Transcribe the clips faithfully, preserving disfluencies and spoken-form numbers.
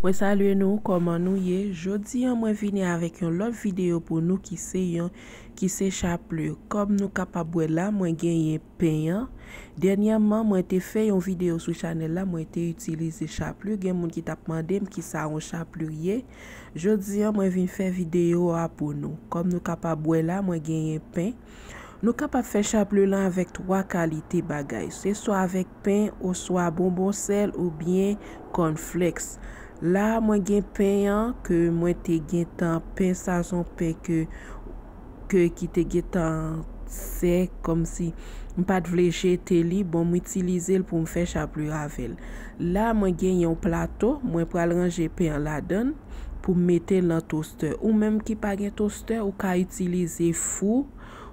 Mwen salye nou, kòman nou ye? Jodi an mwen vini avèk yon lòt videyo pou nou ki se yon, ki se chaplir. Kòm nou kapab wè la, mwen genyen pen an. Dènyèman, mwen te fè yon videyo sou chanèl la, mwen te itilize chaplir. Gen moun ki t ap mande m kisa yon chaplir ye. Jodi an, mwen vin fè videyo a pou nou. Kòm nou kapab wè la, mwen genyen pen. Nou kapab fè chaplir lan avèk twa kalite bagay. Se swa avèk pen, oswa bonbon sèl, oubyen cornflakes. La, mwen gen pen an ke mwen te gentan, pen sa se yon pen ke, ke ki te gentan sèk, kòmsi m pa t vle jete li, bon, m itilize l pou m fè chaplir avè l. La, mwen gen yon plato, mwen pral ranje pen an ladan l pou m mete l nan tostè. Ou menm ki pa gen tostè, ou ka itilize fou,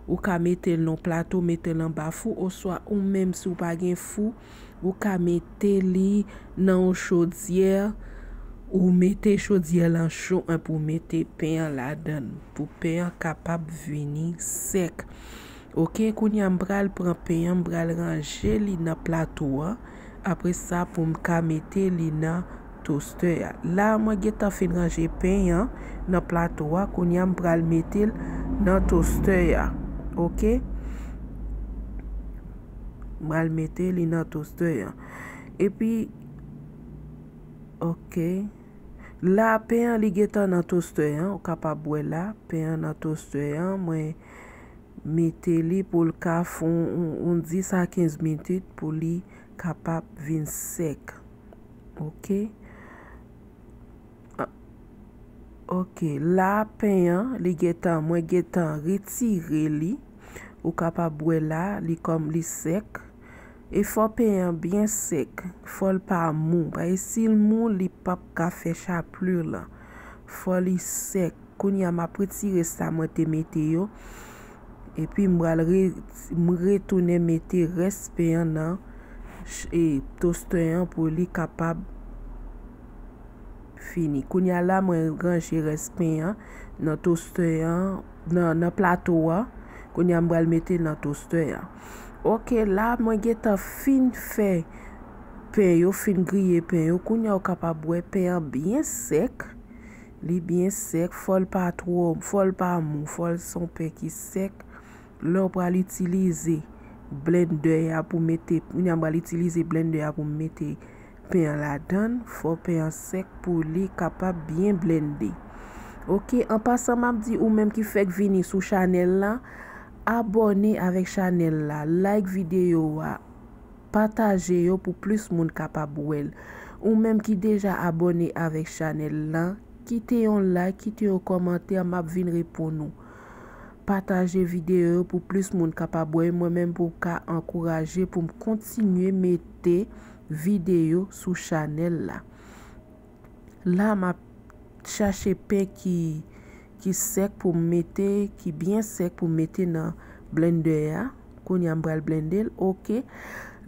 ou ka mete l nan plato, mete l anba fou, oswa ou menm si w pa gen fou, ou ka mete li nan yon chodyè, ou mete chodyè lan cho an pou mete pen an ladan l, pou pen an kapab vini sèk. Oke, kounye a m pral pran pen an, m pral ranje li nan plato an. Apre sa, pou m ka mete li nan tostè a. La, mwen gentan fin ranje pen an nan plato a. Kounye a, m pral mete l nan tostè a. Oke? M pral mete li nan tostè a. Epi, oke. La, pen an, li gentan nan tostè an. Ou kapab wè la, pen an nan tostè an. Mwen mete li pou l ka fè yon, yon, yon dis a kenz minit pou li kapab vin sèk. Oke. A, oke. La, pen an, li gentan, mwen gentan retire li. Ou kapab wè la, li kòm li sèk. E fò pen an byen sèk. Fò l pa mou. Paske si l mou, li p ap ka fè chaplir lan. Fò li sèk. Kounye a, m ap retire sa mwen te mete yo. Epi m pral re-, m retounen mete rès pen an nan ch-, e, tostè an pou li kapab fini. Kounye a la, mwen ranje rès pen an nan tostè an, nan, nan plato a. Kounye a, m pral mete nan tostè a. Oke, la, mwen gentan fin fè pen yo, fin griye pen yo. Kounye a, ou kapab wè pen an byen sèk. Li byen sèk, fò l pa twò, fò l pa mou, fò l se yon pen ki sèk. Lè w pral itilize blendè a pou mete, kounye a m pral itilize blendè a pou m mete pen an ladan l, fò pen an sèk pou li kapab byen blende. Oke, an pasan m ap di ou menm ki fèk vini sou chanèl la, abòne avèk chanèl la, like videyo a, pataje yo pou plis moun kapab wè l. Ou menm ki deja abòne avèk chanèl la, kite yon like, kite yon kòmantè, m ap vin reponn ou. Pataje videyo yo pou plis moun kapab wè, mwen menm pou ka ankouraje pou m kontinye mete videyo sou chanèl la. La, m ap chache pen ki, ki sèk pou m mete, ki byen sèk pou m mete nan blendè a. Kounye a, m pral blende l. Oke.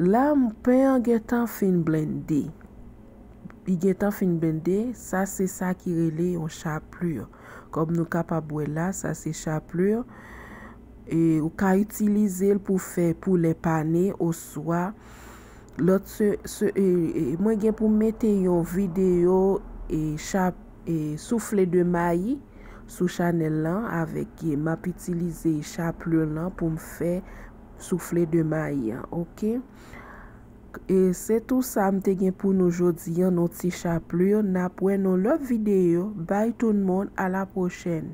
La, m, pen an gentan fin blende. Li gentan fin blende. Sa, se sa ki rele yon chaplir. Kòm nou kapab wè la, sa se chaplir. E ou ka itilize l pou fè poulè pane oswa lòt se, se, e, e, mwen gen pou m mete yon videyo e chap, e soufle de mayi sou chanèl lan avèk, e, m ap itilize chaplir lan pou m fè soufle de mayi an, oke? E se tou sa m te gen pou nou jodi an, nan ti chaplir. N ap wè nan lòt videyo. Bay tout moun, a la pwochèn.